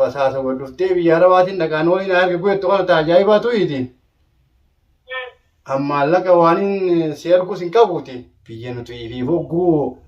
Basaasa wal dhuftee biyya arabaatiin dhaqaan waliin arge guyyattu kana ta ajaa'ibaa tu'iiti. An maallaqa waanin si ergus hin qabuuti. Biyya nuti ifiif hogguu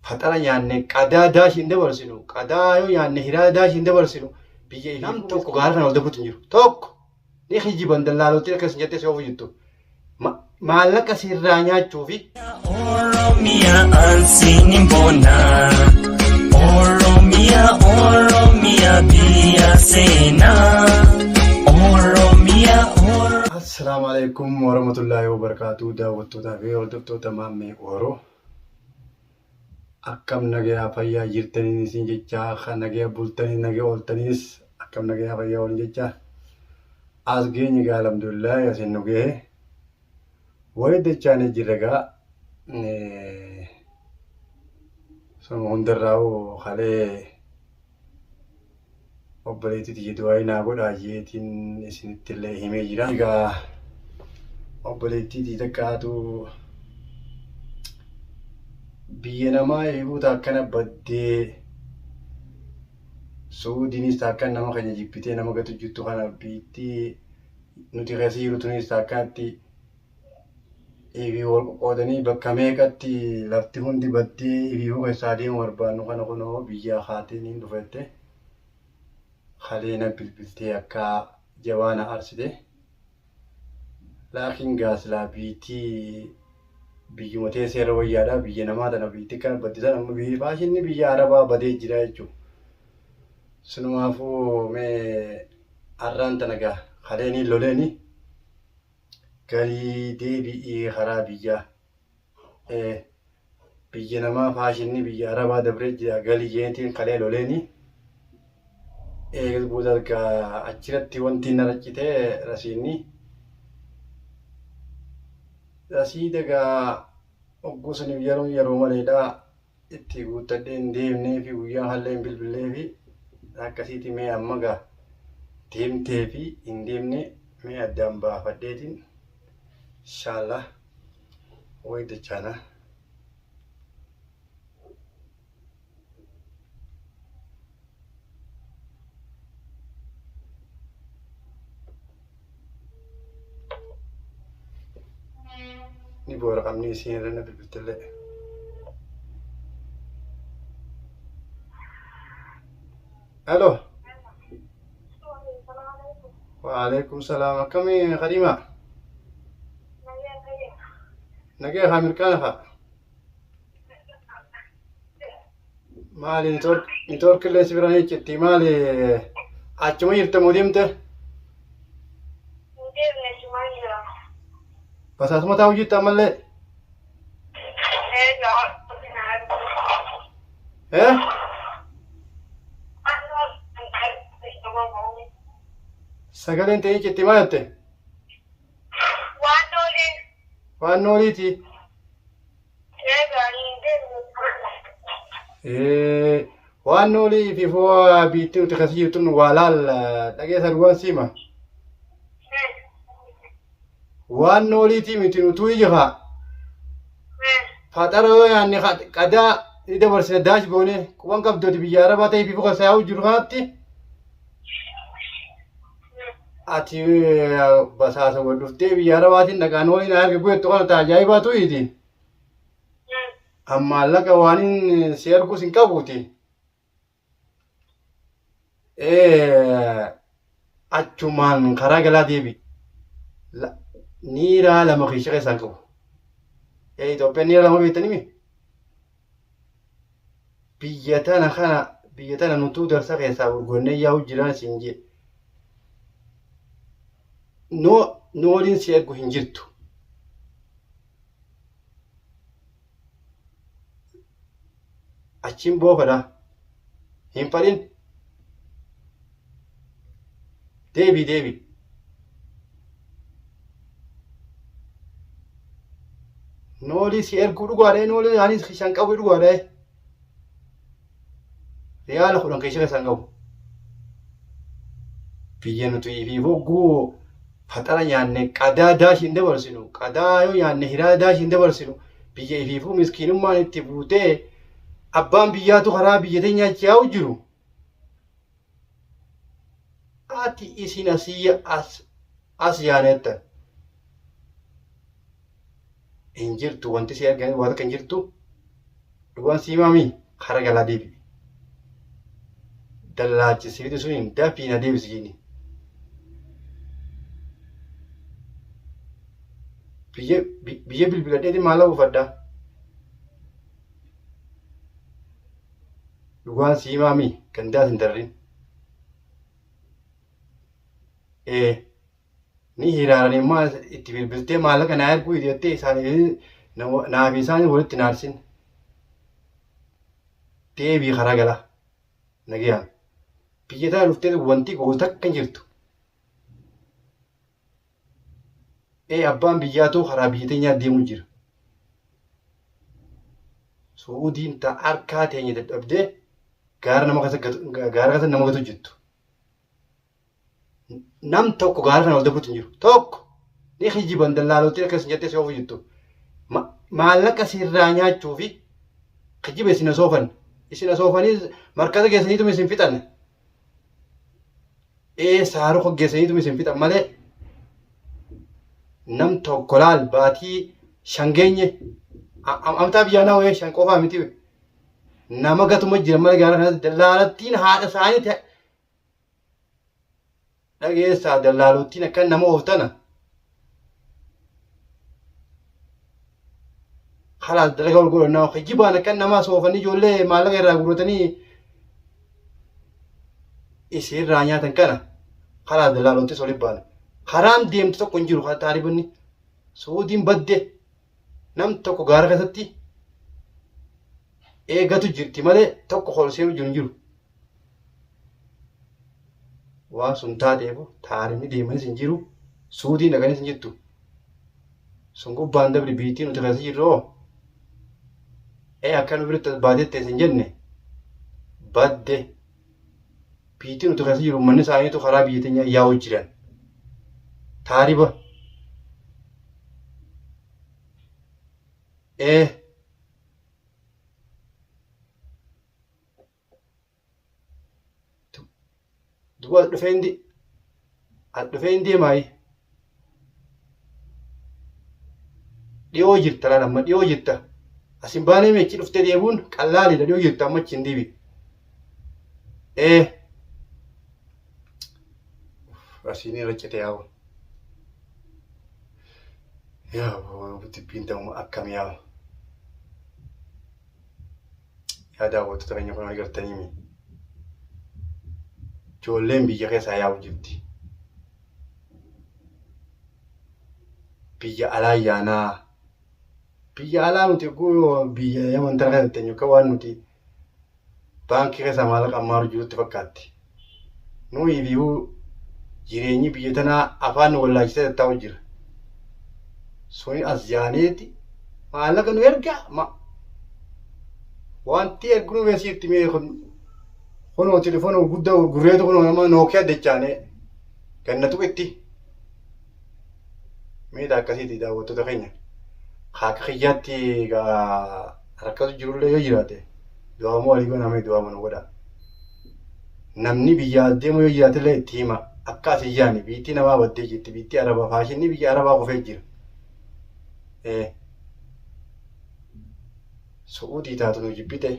faxara nyaanne qadaa daashi hin dabarsinu. Qadaa yoo nyaanne hiraa daashi hin dabarsinu. Biyya ifiif nam tokko gaara kana ol dabrutu hin jiru. Tokko ni kijiban dallaalottiin akkas hin jettee si oofu jirtu. Maallaqa sirraa nyaachuu fi Oromia ansiin boona. Oromia Oromia biyya seenaa. Oromia Oromia. Assalaamu alaikum warahmatullaahi wabarakaatu daawwattootaa fi hordoftoota Maammee Ooroo. Akkam nagayaa fayyaa jirtaniin isin jechaa kan nagaya bultanii nagaya ooltaniis akkam nagayaa fayyaa waliin jechaa as geenye gaa alhamdulillaahi asin nu gahe wali dachaanii jirra gaa suma hundarraa'u kalee Obboleettii tiyya du'aa'ii naa godhaa jeetiin isinitti illee himee jira. Egaa obboleettii tiyya takkaatu biyya namaa eeguu taakkana baddee Suudiinis taakkan nama keenya jibbitee nama gatu jirtu kana biittii nuti keessa jiru tunis taakkanatti Ifi wal qoqqoodanii bakka meeqatti lafti hundi baddee ifiifuu keessaa deemu barbaannu kana kunoo biyyaa kaatee niin dhufa jette. Kalee na bilbiltee akka jabaa na aarsite. Laakiin gaa silaa biittii biyyuma teessee irra wayyaadha. Biyya namaa tana biitti akkana badde tana amma biyyi faashinni biyya Arabaa badee jira jechuudha. Sunumaafuu mee arraan tana gaa kalee niin loleeni. Galii deebi'ii karaa biyyaa. Ee biyya namaa faashinni biyya arabaa dabree jira galii jeetiin kalee loleeni. Eegas booda gaa achirratti wanti na raccite rasiinni. Rasiida gaa hogguu saniif yeroon yeroo maleedha. Itti guuttadhee hin deemnee fi guyyaa hallee hin bilbillee fi akkasiiti mee amma gaa deemtee fi hin deemne mee addaan baafadheetiin inshallah way dachaana. Ni boora qabni isiin irra na bilbiltillee. Alo. Waalaikum salaam. Akkamii Khadima? Nagaya haa mirkaana haa. Maali network illee si bira ni citti maali achuma jirta moo deemte? Hin deemne achumaan jira. Basaasuma taa'u jirta ammallee? Egaa na argu. Eh? Sagaleen ta'ee citti maal jette? Waan nooliin. Waan nooliiti. Waan noolii fi foo biitti nuti kasi jirtun waa laal dhageessa duwwaan siima. Waan nooliitii miti nutuu ija kaa. Faxara yoo yaanne qadaa ni dabarsina daash goone quban qabdooti biyya arabaa ta'ee fi foka sayaa'u jiru kanatti ati basaasa wal dhuftee biyya arabaatiin dhaqaan waliin arge guyyattu kana ta ajaa'ibaa tu'iiti. An maallaqa waanin si ergus hin qabuuti. Achumaan karaa galaa deebi. Niiraa lama kiisha keessaa hin qabu. Itoophiyaan niira lama beektanii mi? Biyya tana kana biyya tana nutuu darsa keessaa gurgurannee yaa'u jiraan siin jee. Nooliin si ergu hin jirtu. Achiin boofadha. Hin fadhin. Deebi deebi. Noolii si erguu dhugaadha noolii anis kishaan qabu dhugaadha. Riyaala 10 keessa keessaan qabu. Biyya nuti fi hogguu faxara nyaanne qadaa daashi hin dabarsinu. Qadaa yoo nyaanne hiraa daashi hin dabarsinu. Biyya ifiifuu miskiinummaan itti buutee abbaan biyyaatu karaa biyya teenya achi yaa'u jiru. Ati isin asii as as yaaneettan. Hin jirtu wanti si arganii waa takka hin jirtu. Dhugaan si himaami kara galaa deebi'i. Dallaachisi fide suniin dafii na deebisi jiini. Biyya biyya bilbiladheeti maala buufadhaa. Dhugaan si himaami gandaas hin darrin. Ee ni hiraaranii immoo itti bilbiltee maallaqa naa erguu jettee isaanii naa fi isaanii walitti hin aarsin. Deebii karaa galaa. Nagayaan. Biyya tana dhuftee wanti gootu takka hin jirtu. Ee abbaan biyyaatu karaa biyya teenyaa deemu jira. Su'uudiin ta harkaa teenya dadhabdee gaara nama keessa gatu gaara keessa nama gatu jirtu. Nam tokko gaara kana ol dabruutu hin jiru. Tokko ni kijiban dallaalottiin akka isin jettee si oofu jirtu. Maallaqa sirraa nyaachuu fi kijiba isin asoofan. Isin asoofanii markaza geessaniituma isin fixan. Ee saaruka geessaniituma isin fixan malee nam tokko laal baatii shan geenye amtaa biyyaa naa wayee shan qofaa miti nama gatuma jira malee gaara kanatti dallaalattiin haadha isaanii dhageessaa dallaalottiin akkan nama ooftana kalaas dalaga wal godhannaa kijibaan akkan nama soofanii ijoollee maallaqa irraa guurratanii isinirraa nyaatan kana kalaas dallaalottis olii baana karaan deemtu tokko hin jiru taaribanni suudiin badde nam tokko gaara keessatti eegatu jirti malee tokko ol seenu jiru hin jiru. Waan sun taateefu taarifni deemanis hin jiru suudiin dhaqanis hin jirtu. Sun gubbaan dabri biittii nuti keessa jirru hoo ee akka nu biratti as baatette isin jenne badde biittii nuti keessa jiru uummanni isaaniitu karaa biyya teenyaa yaa'u jiran. Taariba ee Duba as dhufee hin as dhufee hin deemaayi. Dhiyoo jirta laal amma dhiyoo jirta. As hin baanee achi dhuftee deebi'uun qallaaliidha dhiyoo jirta amma achi hin deebi. Ee. Asiin irra cite yaa'u. Yaa dubbiin ta'u akkam yaa'u. Yaa daawwattoota keenya kun agartanii mi? Ijoolleen biyya keessaa yaa'u jirti. Biyya alaa yaanaa. Biyya alaa nuti yogguu biyya Yaman tana keessatti eenyu akka waan nuti baankii keessaa maallaqa ammaaru jirutti fakkaatti. Nuyi fi jireenyi biyya tanaa afaan nu wallaalchisee tattaa'u jira. Suni as jaaneeti maallaqa nu ergaa ma wanti ergu nu beesiitti mee kun kunoo telefoona gurguddaa gurgurreetu kunoo nama nookiyaa dachaanee ganna tuqitti. Meeta akkasiiti daawwattoota keenya. Akka kiyyaatti egaa rakkatu jirullee yoo jiraate du'aamoo walii goona mee du'aama nu godha. Namni biyyaa as deemu yoo jiraatellee itti hima. Akka as hin yaane biittii namaa baddee jirti biittii arabaa faashinni biyya arabaa kufee jira. Ee. Su'uudii taatu nu jibbite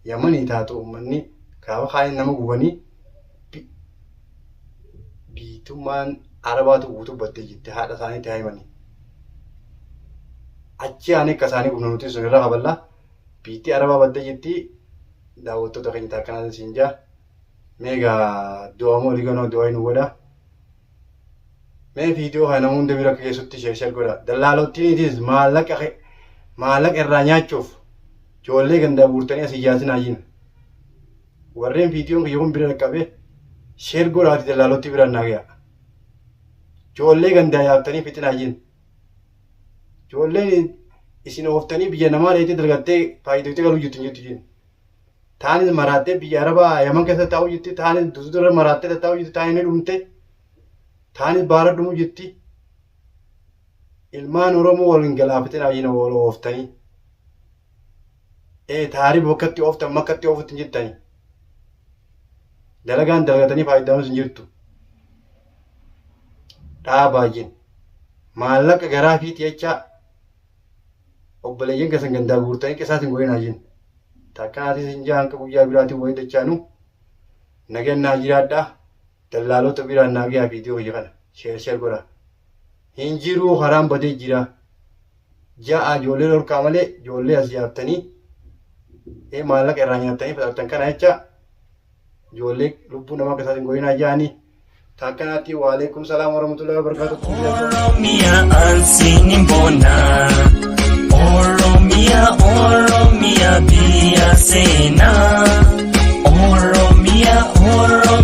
Yamanii taatu uummanni gaafa kaaniin nama gubanii biitummaan arabaatu guutuu baddee jirti haadha isaaniitti haa himanii. Achi aanee akka isaanii gubna nuti sun irra kaballa. Biittii arabaa baddee jirti daawwattoota keenya taakkanaa siin jaa. Mee egaa du'aamoo olii ganoo du'aa nu godha. Mee viidiyoo kana nama hunda bira akka geessutti sheer sheer godha. Dallaalottiiniitis maallaqa maallaqa irraa nyaachuuf ijoollee gandaa guurtanii asii yaasinaa jina. Warreen viidiyoon kiyya kun bira dhaqqabe sheer godhaati dallaalottii biraan naa ga'a. Ijoollee gandaa yaaftanii fixinaa jina. Ijoolleen isin ooftanii biyya namaa dheetee dalgattee faayidootee galuu jirtu hin jirtu jina. Taanis maraattee biyya Arabaa Yaman keessa taa'uu jirti. Taanis dudurra maraattee taa'uu jirti. Taanis ni dhumte. Taanis baara dhumuu jirti. Ilmaan Oromoo waliin galaafatin ayyina wal ooftanii. Ee taariif bakkatti ooftan makkatti oofutti hin jirtani. Dalagaan dalagatanii faayidaanis hin jirtu. Dhaabaa jin. Maallaqa garaa fiiti jechaa obboleeyyan keessan gandaa guurtanii qisaas hin godhinaa jin. Takkanaatis hin jaa hanqa guyyaa biraatiin wayii dachaanu nagaan naa jiraadhaa. Dallaalota biraan naa gahaa viidiyoo kiyya kana share share godhaa. Hin jiruu karaan badee jira. Ja'a ijoollee dhorkaa malee ijoollee as yaaftanii ee maallaqa irraa nyaattanii fudhattan kana jecha ijoollee lubbuu namaa keessaa hin godhinaa ja'anii. Takkanaatti waalaikum salaam warahmatullahi wabarakatuh. Oromia ansiin hin boona. Oromia, Oromia biyya seenaa. Oromia, Oromia.